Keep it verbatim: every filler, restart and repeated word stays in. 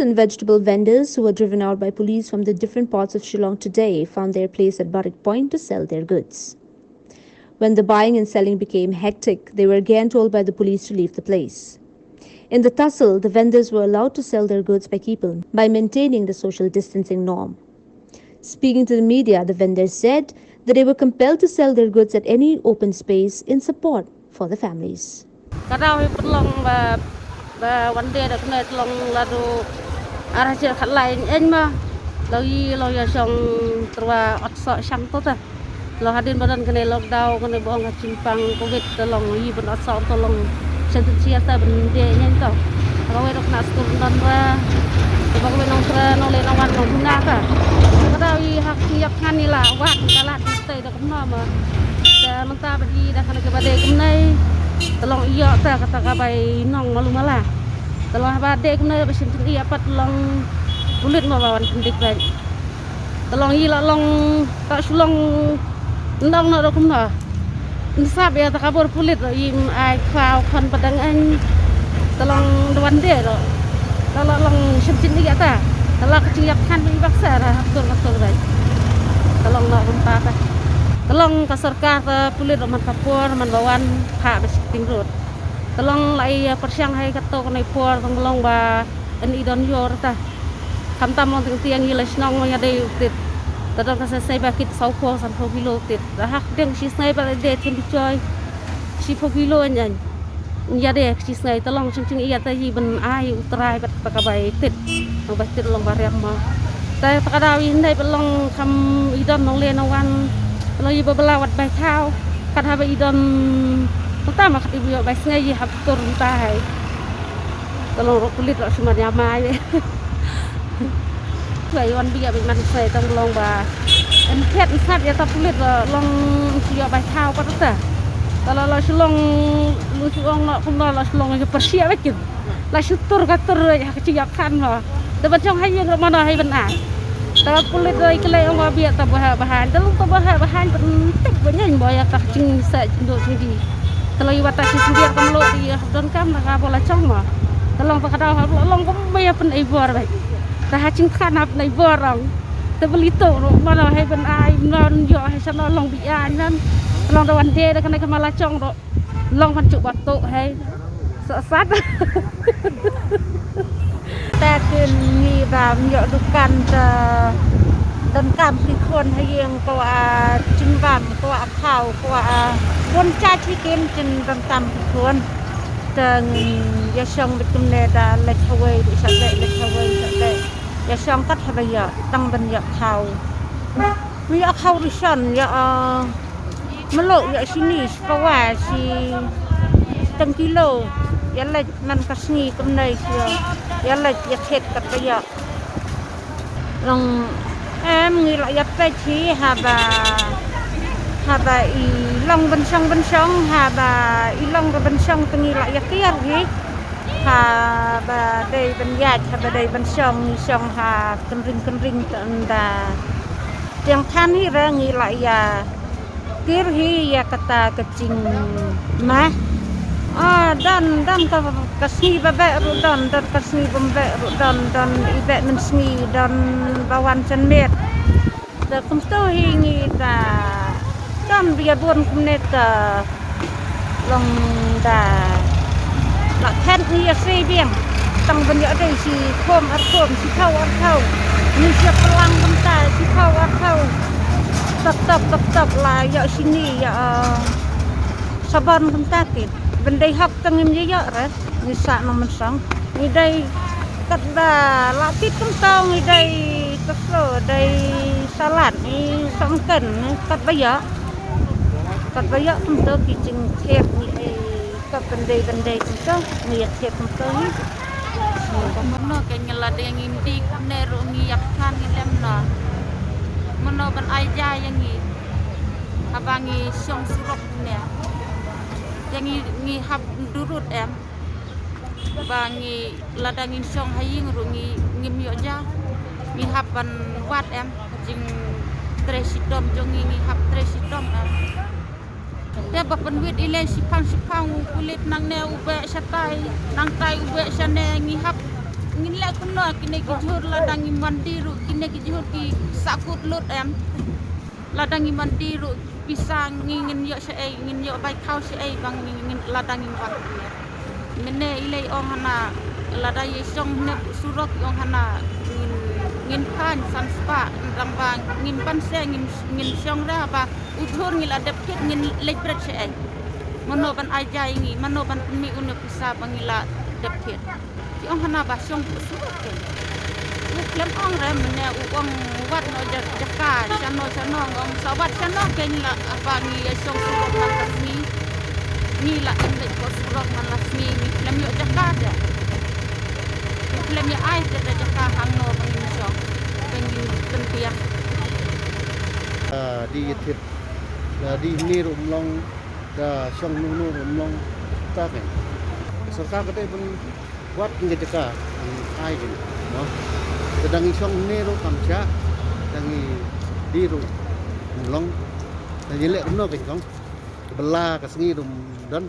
And vegetable vendors who were driven out by police from the different parts of Shillong today found their place at Barik Point to sell their goods. When the buying and selling became hectic, they were again told by the police to leave the place. In the tussle, the vendors were allowed to sell their goods by keeping by maintaining the social distancing norm. Speaking to the media, the vendors said that they were compelled to sell their goods at any open space in support for the families. Ka daw hi pynlong ba, ba wan de da kane tlong la du ar hajar khatlai eng ma. Lo yi lo ya shong trwa ot so shang to ta. Lo hadin ba don kane lockdown kane bong ha chimpang covid ta long yi ban ot so to long shen tin chia ta ban de eng to. Ka wei dok na stur don ba, ba wei nong tra nong le nong wan nong na ta. Ka daw yi hak yi yak ngan ni la wan ka la tai da kumno ma. Te mynta ba i da kane ka ba dei kumne. Te long ïoh te kata ka bai nong malu mala. Te long ba dei kumne ba shin ïa pat long pulit ma ba wan pyndik ba. Te long i la long ta shu long ndong na da kumno. Nsap ïa ta ka bor pulit im ai khau khon padang an. Te long da wan de ro. Te long long shin shin ïa ta. Te long ka ching ïa khan ba i bak sa ra hap tur ka tur ba. Te long na kumta ta. Te long ka sorkar ta pulit man ka por man ba wan pha ba shifting road. Te long la i pyrshang hai ka tok nai por tang long ba en i don yor ta. Kham tam long ting tiang i la shnong ma ya dei u tit. Te don ka sai sai ba kit sau pho san pho kilo tit. Da hak deng shi sngai ba dei thim choi. Shi pho kilo nyan. Ya dei shi sngai te long ching ching i ya te i ban ai u trai ba ta ka bai tit. Long ba tit long ba riam ma. Te ta ka daw i ndai ba long kham i don nong le nong wan. Long i ba bela wat bai thau. Kat ha ba i don. Pertama kat i bu yo bai sngai i hap tur ta hai. Te long ro pulit ro shu man ya mai. Tuai wan bia bik man sai tang long ba. En phet en sat ya ta pulit long shu yo bai thau pat ta. Te long long shu long long shu ong no kum no long shu long ya persia bik kin. La shu tur ka tur ya ka chi ya khan no. Te ban chong hai yang mano hai ban ai. Te pulit ro i klei ong ba bia ta ba ha ba han. Te long ta ba ha ba han ban tik ba nyen ba ya ta ching sa ching do ching di. Te long i ba ta chi sing dia kam lo di ya don kam na ka ba la chong ma. Te long ta ka daw ha long kum ba ya pen ai bor ba. Ta ha ching khan ap nai bor ong. Te beli to ro ma la hai ban ai ma ron yo hai sa no long bi ai nan. Te long da wan de da kan ka ma la chong ro. Long ban chu ba to hai. Sa sat. Ta kin ngi ba mi yo dukan ta. Dan kam ki khon hai yang ko a ching bam ko a khau ko a. Bon cha chi kin chin dan kam ki khon. Tang ya shong bit kumne da lek hawai di sa lek lek hawai sa lek ya shong kat haba ya tang ban ya khau. Mi ya khau ri shan ya, ah, melo ya sini spawa si tang kilo ya lek man ka sngi kumne si ya lek ya khet kat ba ya. Long em ngi la ya peit hi haba, haba i long ban shong ban shong haba i long ban shong te ngi la ya kiar hi. Haba dei ban ya haba dei ban shong ngi shong ha kynring kynring te ynda. Tiang than hi ra ngi la ya. Kir hi ya kata ka ching ma. Ah, don, don ka, ka sngi ba beh ru don, don ka sngi ba beh ru don, don i beh men sngi, don ba wan chen met. Da kumto hi ngi da, don bia bon kumne ta long da. La khen ngi ya sei biang. Tang ban ya dei si khom ar khom, si thau ar thau. Ngi sia pelang kumta, si thau ar thau. Tap tap tap tap la ya sini ya, ah, saban kumta kit. Ban dei hok tang ngim ya ya re. Ngi sa nong men song. Ngi dei kat ba la kit kumta ngi dei kaslo dei salat ngi song ken kat ba ya. Kat ba ya kumta ki ching khet ngi ei kat ban dei ban dei kumta ngi ya khet kumta ngi. Mano ka ngi la dei ngi di kumne ru ngi ya kan ngi lem na. Mano ban ai ja ya ngi. Haba ngi shong surok ne. Te ngi, ngi hap durut em. Ba ngi lada ngin shong ha ïing ruh ngi ngim ïoh ja. Ngi hap ban wad em. Jingtrei shitom jong ngi ngi hap trei shitom em. Te ba pynwit ilei shiphang shiphang u pulit nangne u beh shatai. Nangtai u beh shane ngi hap ngin leh kumno kine ki jhur lada ngi mandi ruh kine ki jhur ki sahkut lut em. Lada ngi mandi ruh pisa ngi ngin ïoh shaei, ngin ïoh bai khaw shaei ba ngi ngin lada ngi wan. Mynne i lei ong hana lada ïa shong ne surok ong hana ngin ngin phan san spah, tang ba ngin pan se ngin ngin shong ra ba u jhur ngi la dep kit ngin leit bret shaei. Mano ban ai jai ngi, mano ban pynmih une pisa ba ngi la dep kit. Ki ong hana ba shong ku surok ke. U khlem ong re mynne u ong wat no ja- jaka shano shano, ong sa wat shano ke la ba ngi ïa shong surok man la sngi. Ngi la em dei ko surok man la sngi ngi khlem ïoh jaka de. U khlem ïa ai de jaka hangno ba ngi shong. Ba ngi pynbiang. Ah, di ïa thit. Ah, di ni ruh mlong. Da shong nu nu rum long ta ke. Sorkar ka dei ban wat ngi jaka ai ngi mo. Ka dang i shong ne ru kam cha dang i di ru rum long. Da ngi leh rum no ke kong. Bela ka sngi rum don.